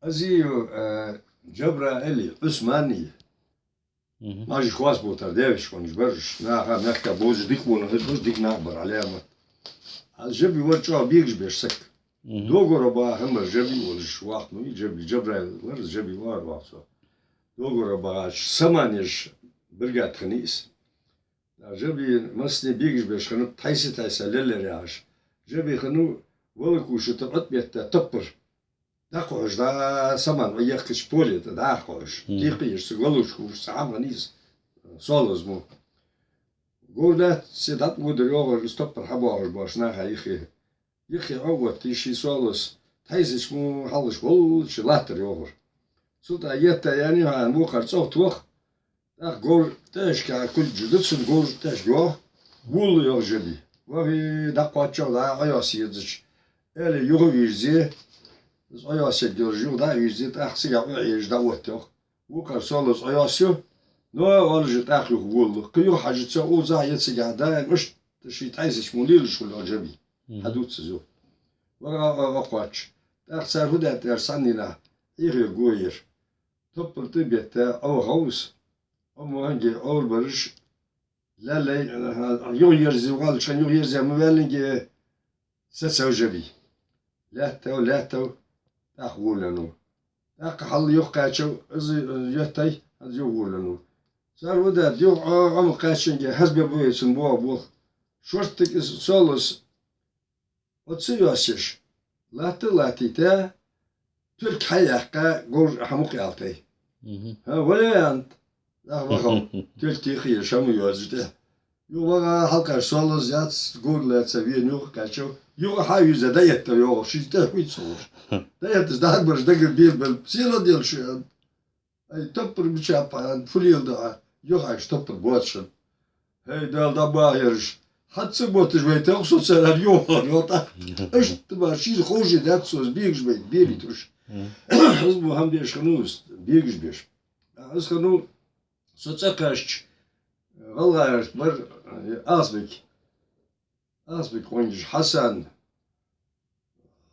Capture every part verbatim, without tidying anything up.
Азиев, э, Джабраил, Ӏусман. Мгм. Мажи хоза бутар девиш хӀанз бараш. Наха мехка бозу дика вона хӀанз бузу дика нах бар Ӏаламат. Хьал Джаби вар чӀоагӀа бегаш беш саг. Мгм. Догара баха хӀама бар Джаби волаш вахт ма вий, Джаби, Джабраил вар, Джаби вар вахт со. Догара бахача саманеш биргат хани ис. Джаби масне бегаш беш хана тхайса-тхайса леллер яхаш. Джаби хана вала куша тӀа Ӏутбетта таппар. ДӀакхухьаш да саман вай яхкача поле тӀа дӀакхухьаш. Мгм. Тикхаеш ца галуш куш ца хьамхан из. Солаз му. Говрдац се дӀатӀа водар йогӀар из таппар хьабоагӀаш бош наха йиххе. Йиххе Ӏоватти ши солаз. Тхайсача му хьалхаш волча латтар йогӀар. Цул тӀа етта яни хьан вукхар цӀогӀа тох. ТӀаккха говр тӀехьашка кулг жу да цун говр тӀехьашка йоах, гулла йоах Джаби. Вахи дӀакхоаччагӀа дӀа Ӏойоса езача. Эли юха вирзе, из Ӏойоса еггелжа юха дӀа а вирзе, тӀаккха цига Ӏо Ӏеш дӀаотт йоах. Вукхар солаз Ӏойоса ю, но оалаш тӀаккха юха гулла. Кхы юха хьажа ца узахь е цига даим ишта ши тхайсача му лелаш хул йоах Джаби. Мгм. Хьадувц из юха. Вара Ӏо, Ӏо, Ӏокхоач. ТӀаккха цар фу даьд аьлча цхьаннена Ӏехаве гойер. Таппар тӀа бетта Ӏо ховс. Амма хӀанги Ӏовр бараш лаллай, юха ерзе, валчан юха ерзе ма ваьллинге сацав Джаби. Лаьттав, лаьттав, тӀаккха гуллану. ТӀаккха хьал юха кхаьчав, из, э, еттай, хӀанз юха гуллану. Цар фу даьд, юха Ӏо, Ӏома кхаьчанге хӀазбе бу вай цун боагӀа болх. Шорттига из солаз Оцу йоссеш. Латта латтийта, туьлк хьаяьккха, говр хьамукъаялтай. Мгм. ХӀа, вариант. Нах вахав, туьлк тӀехъеш, хӀама йоазуш тӀехьа. Юха ваха хьалкхаш солаз яц, говр лаьца вена юха кхаьчав. Юха хьа виза дӀаэтта йогӀу, ши тӀехь вуьйцу гӀур. ДӀаэтташ дӀагӀбараш дагар белбелла, села дел шу. Ай, таппар мича пхьан, фу леладу хьа, юхьаш таппар боацаш. ХӀей, Дала дӀабахьа ераш. Хьацца ботташ вайтав со царар йохар йота. Иштта ма шийла ховше дац со, из бегаш байт, бери туш. Из бу хӀама деш ханус, бегаш беш. Из ханус, со цӀа кхаьчача, гӀалгӀаярашта бар, э, Асбик. Асбик гӀонгаш Хьасан,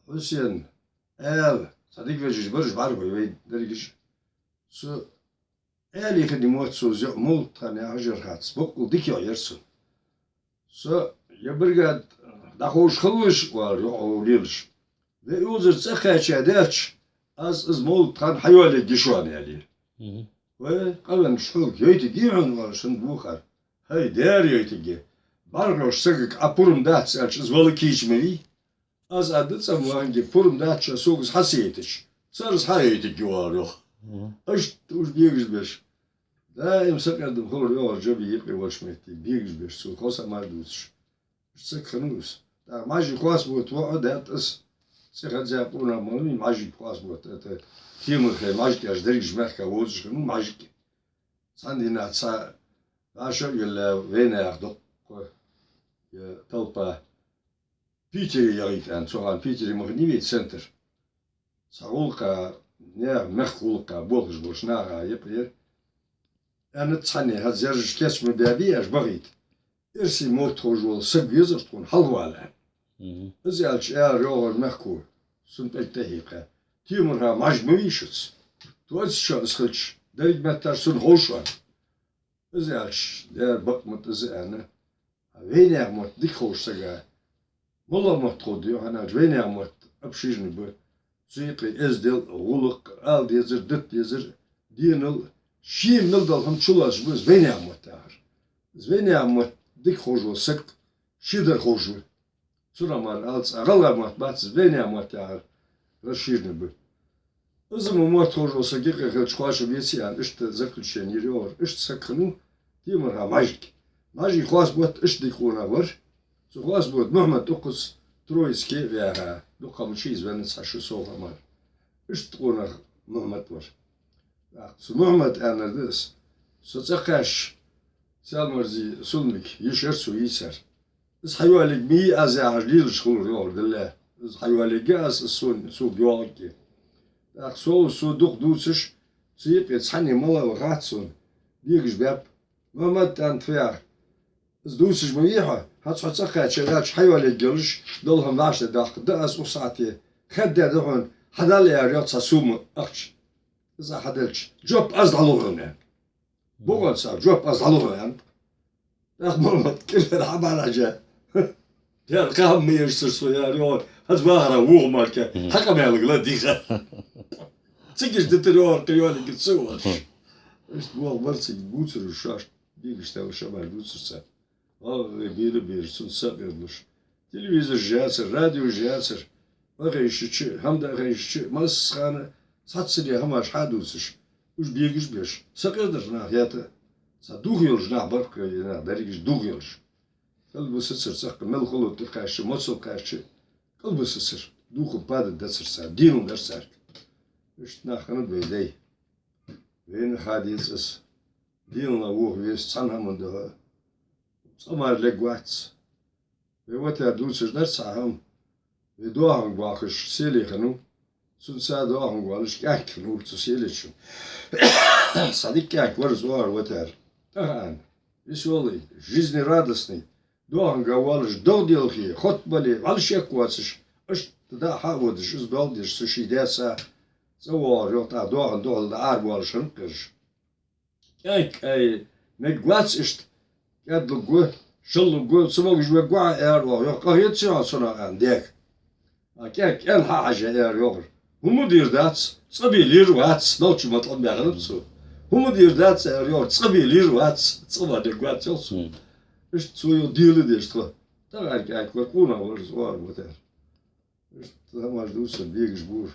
Хьусен, Ӏаьла, цхьа дика вежарий бараш бӀаргавай вай дерригаш. Цу Ӏаьлий хинна мотт цо зоӀ мовлат тхан яхьажар хац, боккъал дика йоӀ яр цун. Со я бригада дӀаховш хилалаш, вар йоӀ лелаш. Вай узар цӀа кхаьча даьча, аз из мовлат тхан хьайоале гишван яле. Мгм. Вай къавенаш хьога йойтаргья хьона, вар шун бухар. ХӀай, дера йойтаргья. БӀаргагуш сагага Ӏа пурам дац аьлча, из вала кийча ма вий. Аз а да цӀа ма ванге, пурам дац ша сога из хьа ца яйтача. Цар из хьа йойтаргья вар йоах. Мгм. Иштта уж бегаш беш. Даим сакъердам хилар йоахар Джаби юкъе волча метте, бегаш беш, цул хоза мар дувцаш. Иштта саг хиннав из. ТӀаккха Мажи Хасбот воӀ даьд из. ЦӀи хадза пӀунах мала вий Мажи Хасбот, это Темурхой Мажик аьлча, дерригаш мехка вовзаш хиннав Мажик. Цхьан дийнахьа цхьа вӀашагӀъелла вайнаьха дуккха, э, толпа Питере яхийта аьнна, цу хана Питере ма хиннавий центр. Цхьа гӀулакха, наьха мехка гӀулакха болхаш болча наха юкъера. Аьннад цхьанне, хӀанз ерригаш кийча ма баьбий аьнна бахийта. Эрсий мотт ховш вола саг везар тхона хьалхавала аьнна. Мгм. Из аьлча, аьлар йоахар мехко, цун пӀелг тӀехьийкха. Темурхой Мажик ма вий шуца? Тоцаш шо из хилча, деррига метташ цунна ховш вар. Из аьлча, дера бакъ ма да из аьнна. Вайнаьха мотт дика ховш сага моллагӀа мотт ховргда, хӀана аьлча вайнаьха мотт обширный ба. Цу юкъе эздел, гӀулакх, ала дезар, дита дезар, денал, шийна мел дола хӀама чулоацаш ба из вайнаьха мотт яхар. Из вайнаьха мотт дика ховш вола саг шийдар ховш ва. Цунах мара алац, а гӀалгӀай мотт бац из, вайнаьха мотт яхар расширенный ба. Из ма мотт ховш вола саг юкъе хилча кхоачам беций аьнна, иштта заключение йир йоахар. Иштта саг хиннав Темурхой Мажик. Мажи Хасбот иштта дика къонах вар. Цу Хасбот Мухьмад укхаза Троицке ваьха, дукха ма вий из венна цхьа шу совгӀа мара. Иштта къонах Мухьмад вар. ТӀаккха цу Мухьмада аьннар да из. Со цӀа кхаьчача, Саьлмарзий Сулмик йиша яр цо йийцар. Из хьайоалаергья ма йий аз яхаш лелаш хилар йоахар Даьла. Из хьайоалаергья аз, из сона, сога йоагӀаргья. ТӀаккха со, со дукха дувцаш, цу юкъе цхьанне мала вахац сона, бегаш баьб. Мухьмад, аьннад, фу яхар. Из дувцаш ма вий хьо, хӀанз хьо цӀа кхаьча ваьлча хьайоалаергья йолаш, дола хӀама вӀаштӀехьадаккха да аз укх сахьате. Хадда да хьона, Хьадала, аьлар йоах, цхьа сумма ахча. Из хьаделча, жоп аз дӀалу хьона, аьнна. БоагӀа цар, жоп аз дӀалу хьона, аьнна. ТӀаккха Мохьмад кӀира ваьнна хьабаьхкаб Хьажа. Яр, кхы хӀама ма эшацар со, аьлар йоах, хӀанз вахар вуха мара, хьа къамаьлага ладийгӀа. Цига иштта дитар йоах, кхы йоаллигача ца воалаш. Иштта болх бар цига, бувцар уж шоашта, бегаш тӀа шабаш дувцар цар. ГӀалгӀай бера-бера цунца сакъердалуш. Телевизораш яцар, радиош яцар. Ма хайшача, хӀама даа хайшача, массахана цхьацца хӀамаш хьадувцаш, уж бегаш беш. Сакъердара нах ята. Цхьа духьа йолаш нах бар-кх, е нах дерригаш духьа йолаш. КӀалбисацар цӀаккха, мел хало тӀакхаьчача, моцал кхаьчача, кӀалбисацар. Духьал падать дацар цар, денал дар царга. Иштта нах хиннад вай дай. Вайна хьадийцар из. Денал воха веза цхьан хӀаман духьа. Цкъа мара лергвац. Вай ватар дувцаш дар цхьа хӀама. Вай доаханга вахаш сели хиннав. Цунца доаханга воалаш кӀаьнк хиннав цу сели чу. Цхьа дика кӀаьнк вар из оагӀора ватар. ТӀаккха аьнна, весёлый, жизнерадостный. Доаханга воалаш догӀа делхе, хотта бале, вӀалла шек воацаш, иштта даа хьа а водаш, из доал деш, цу ший даьца цӀавоагӀар йоах, тӀаккха доахан духьал дӀаарабоалаш хиннаб-кх ераш. КӀаьнк, ай, мегаш вац иштта, кӀаьдлургва, шаллургва, ца могаш вергва Ӏа, аьлар оаха йоах, къахетаций хьона цунах, аьнна, даьга. А кӀаьнк кӀел хьа а хьежа, аьлар йоахар. ХӀама дийр дац, цкъа бе лийр вац, нохчий ма тӀом баьханаб цо. ХӀама дийр дац, аьлар йоахар, цкъа бе лийр вац, цкъа мара лергвац, йоах цо. Иштта цо йоах, дела деш тхо. ТӀаккха аьнна кӀаьнк вар, къонах вар из оагӀора ватар. Иштта хӀамаш дувцар бегаш бора.